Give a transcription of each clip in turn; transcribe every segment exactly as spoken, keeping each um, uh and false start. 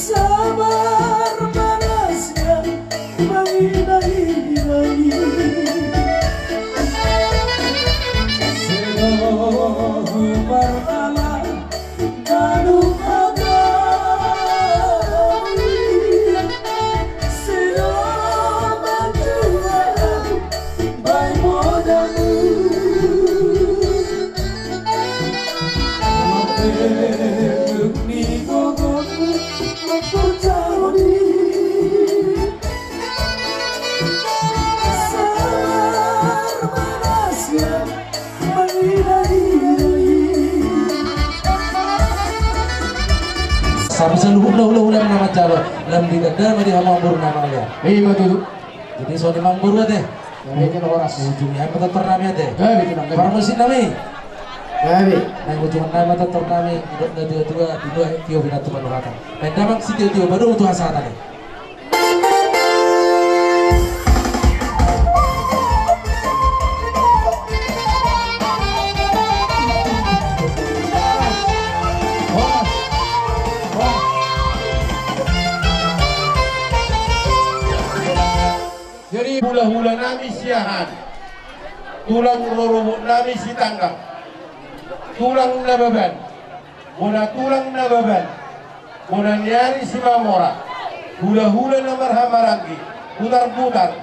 Sabar ma na sian manghinahinai. Sedo huparhala ganup hata. Sedo manjual bahen modalmu. Mangkenduk ni gogomu mangkorjahon i. Sabar ma na sian manghinahinai. Sahat ma saluhutna hulahula na manjalo, lam diganda ma di hamu amangboru na manjalo. Ima tutu. Jadi songon i ma amangboru ate. Gabe, horas. Ujung ni hami ma tortor nami ate. Gabe, gabe. Parmusik nami. Gabe. Naeng ujungan nami ma tortor nami, didok natuatua, tio pinantu panuhatan. Bahen damang sitiotio, badomu tu hasahatan i. Jadi hulahula nami Siahaan, tulang rorobot nami Sitanggang, tulang Nababan, bona tulang Nababan, bona ni ari Simamora, hulahula na marhahamaranggi, Butarbutar,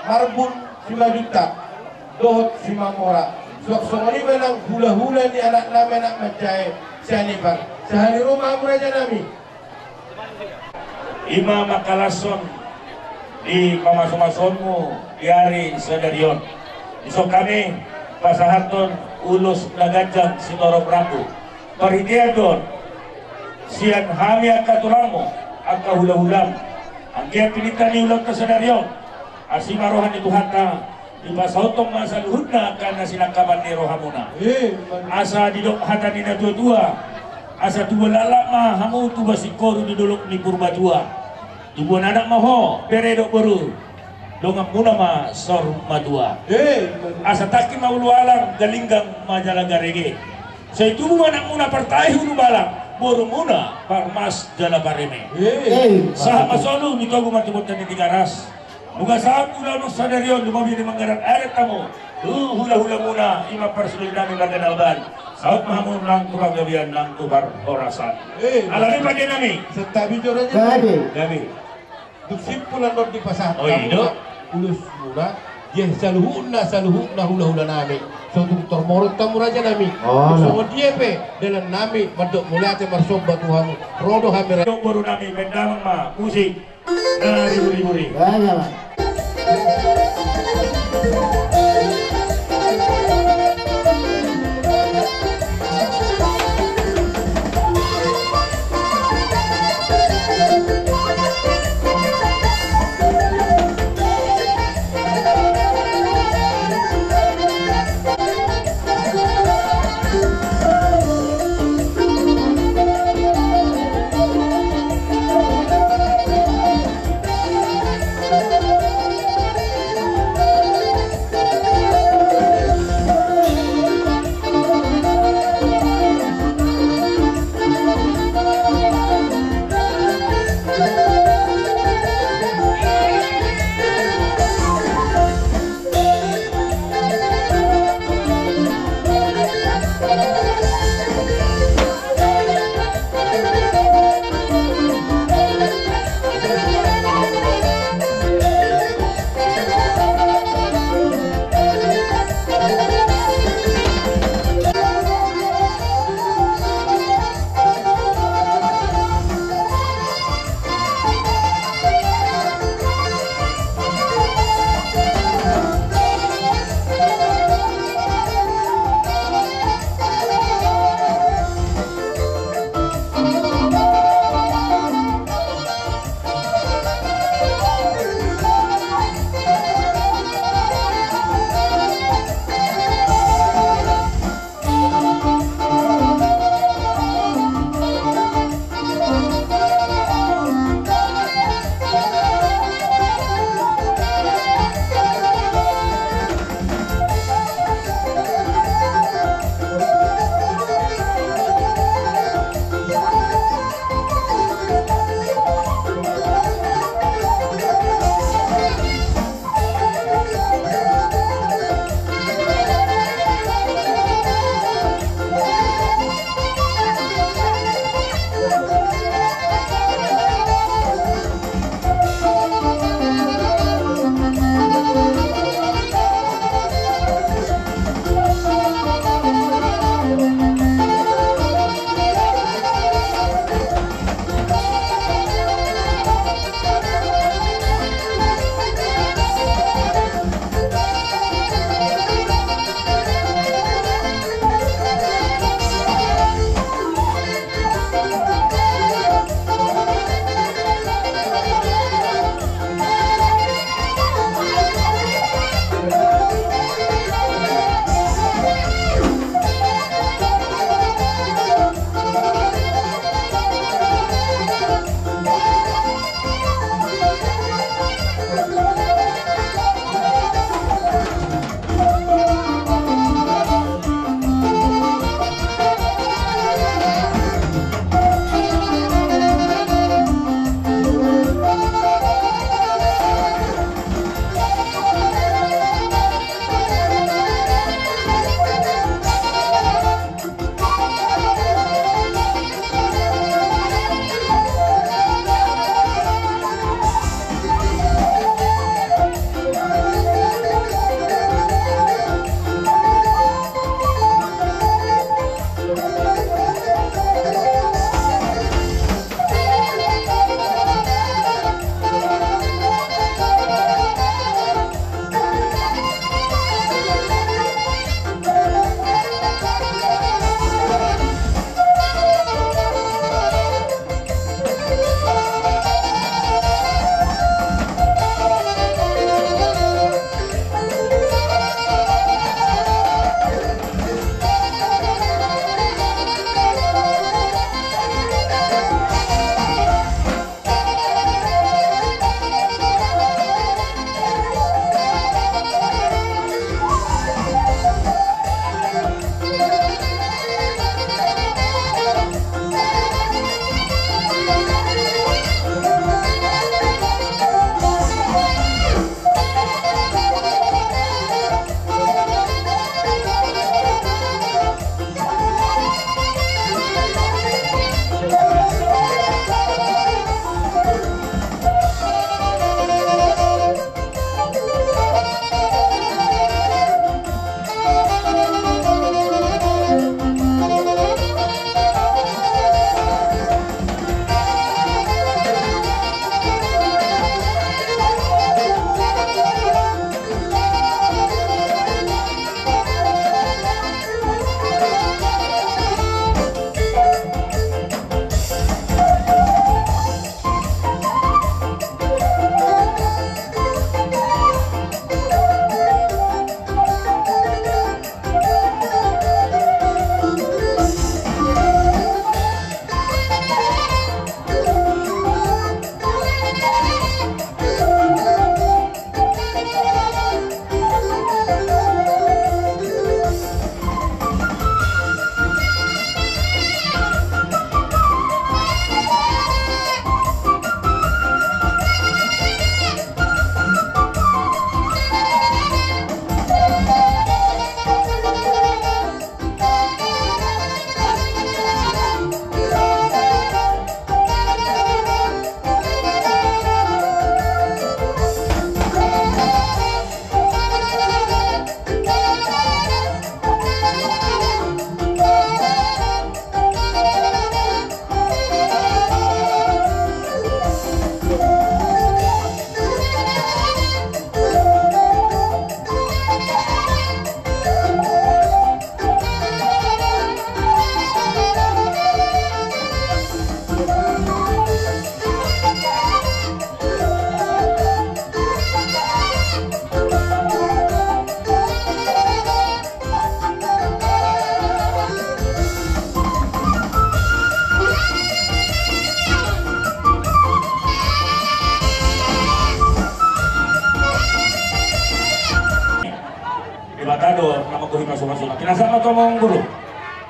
Marbun, Simanjuntak dohot Simamora. Suang songon i ma nang hulahula ni anak nami anak manjae Sianipar. Sahali ro ma hamu raja nami. Ima mangkalashon di pamasumasuonmu di ari sadari on. Dison hami pasahathon ulos na ganjang sitorop rambu. Parhitean do on sian hami angka tulangmu, angka hulahulam, anggiat pinangido ni ulaonta sadari on, asi ma roha ni Tuhanta, dipasauthon ma saluhutna angka na sinangkapan ni rohamuna. Eh, asa didok hata ni natuatua, asa tubu laklak ma hamu tubu singkoru di dolok ni Purbatua. Tubuan anak ma ho, bere dohot boru, donganmuna ma saur matua. Eh, asa tangki ma ulualang, galinggang ma jala garege. Sai tubu ma anakmuna partahi ulubalang, borumuna parmas jala pareme. Eh. Sahat ma solu, ditogu ma tu bontean ni Tigaras. Nunga saut ulaon sadari on, lumobi di manggarar adat hamu tu hulahulamuna, ima parsadari nami marga Nababan. Saut ma hamu nang tu panggabean nang tu parhorasan. Eh. Alani pande nami. Santabi jo raja. Gabe. Gabe. Tung simpul on dipasahat hamu ulos muna, dia saluhutna, saluhutna hulahula nami. So tung tor morot hamu raja nami. Oh, songon dia pe dalan nami mandok mauliate marsomba tu hamu. Ro do hami raja. Boru nami, bahen damang ma musik na riburi-buri.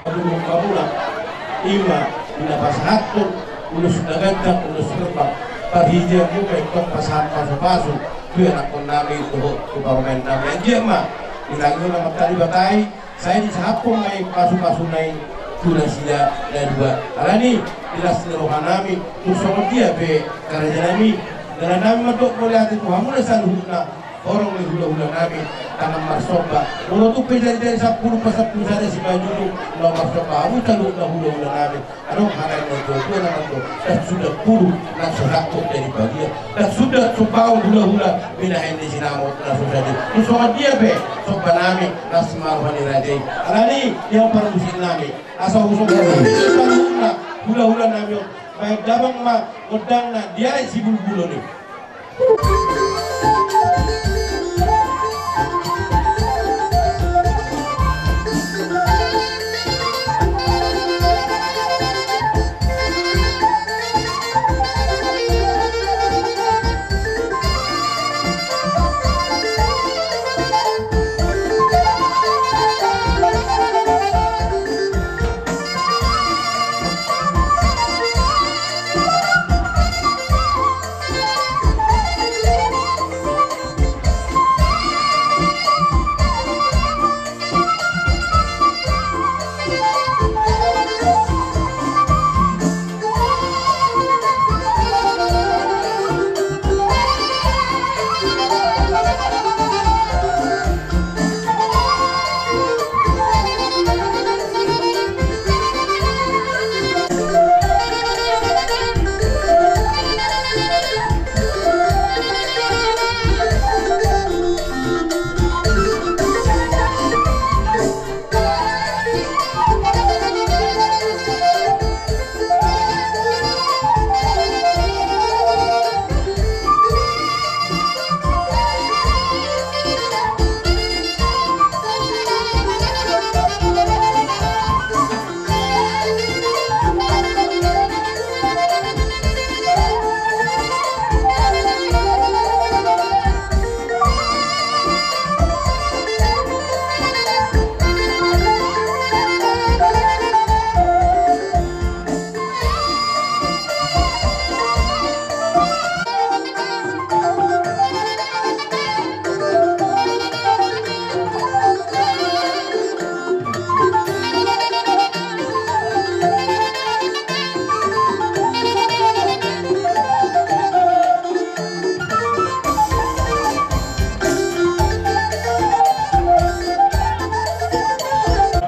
Pamula, ima, di na pasahathon ulos na gandang, ulos rembang, parhitean muna i tong pasahat pasupasu tu ianakhon nami dohot tu parumaen nami. Anggiat ma ditangihon Amanta Debata i, sai disahaphon ma i pasupasuna i tu nasida na dua. Alani i, di las ni roha nami, tung songon dia pe karajaan nami, dalan nami mandok mauliate tu hamuna saluhutna, horong ni hulahula nami, tangan marsomba. Molo tung pe jari-jari sampulu pasampulu sada Simanjunjuk, laho marsomba hamu saluhutna hulahula nami. Adong hata ni natuatua na mandok, ndang suda puru na so sangkot jadi bagia, ndang suda sombaon hulahula binahen ni sinamot na so sadi. Tung songon dia pe somba nami, las ma roha ni raja i. Alani i, ia parmusik nami, asa husomba saluhutna hulahula nami on, bahen damang ma gondangna di ari sibulbulon i.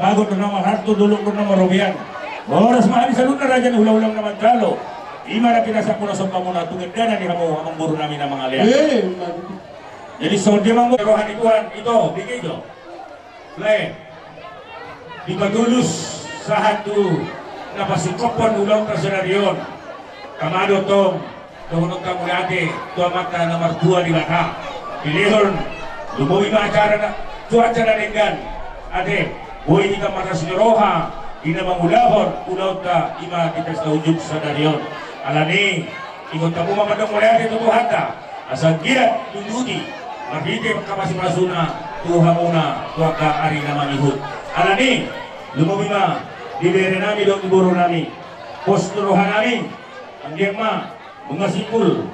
Bagot do na marharto, dolok do na marobean. Horas ma hami saluhutna raja ni hulahula na manjalo. Ima na pinasahat muna somba muna tu denggan ni hamu amangboru nami na mangalean. Eh, jadi songon dia ma manggo roha ni Tuhan, ito, bege ito. Lae, dipatulus sahat tu na pasingkophon ulaonta sadari on. Tama do tong dohononta mauliate tu Amanta na martua Debata. Dilehon, lumobi ma acara na, cuaca na denggan. Ate, boi hita marlas ni roha di na mangulahon ulaonta ima di pesta unjuk sadari on. Alani i, ingot hamu ma mandok mauliate tu Tuhanta, asa anggiat diuduti marhite pasupasu-pasuna tu hamuna tu angka ari na mangihut. Alani i, lumobi ma di bere nami dohot di boru nami, pos tu roha nami, anggiat ma nunga simpul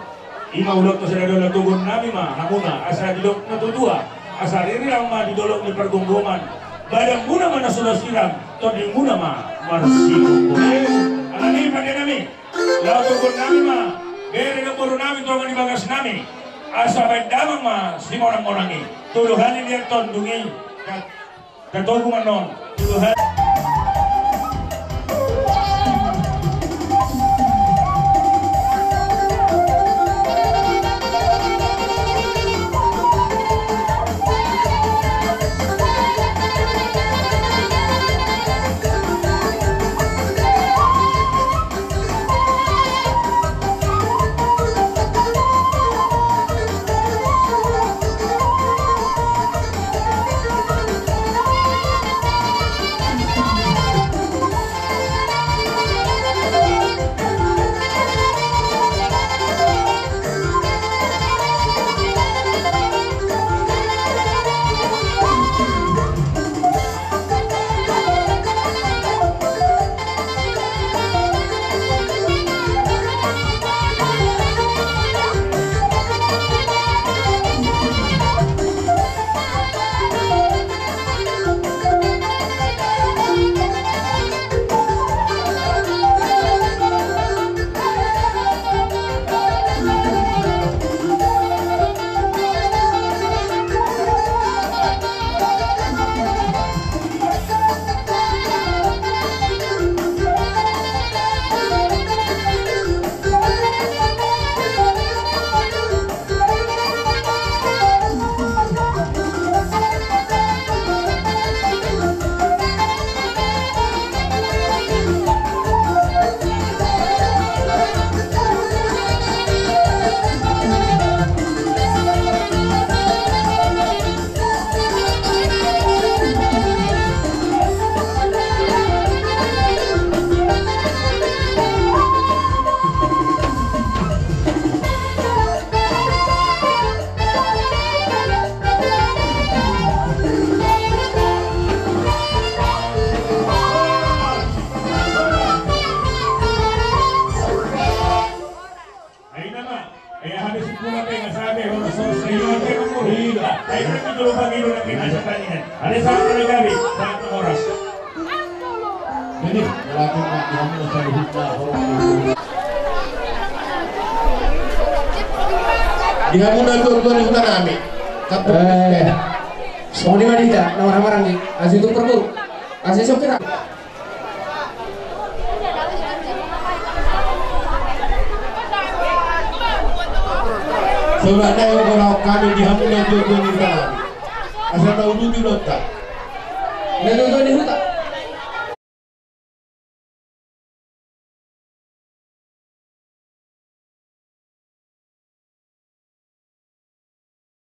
ima ulaonta sadari on, togon nami ma hamuna asa didok na tuatua, asa riringan ma di dolok ni pargomgoman, badanmuna ma na suda sirang, tondimuna ma marsigomgoman. Alani i pande nami, laho togon nami ma bere dohot boru nami tu tonga ni bagas nami, asa bahen damang ma simonang-monang i. Tolu hali liat tondung i. Tatogu ma non. Tolu hali. Di hamuna tuatua ni huta nami. Eh, songon i ma di hita na marhahamaranggi, asa tung parboru, asa sopir. Songon i ma di hami di hamuna tuatua ni huta nami. Asa tauluti do hita. Na tuatua ni huta.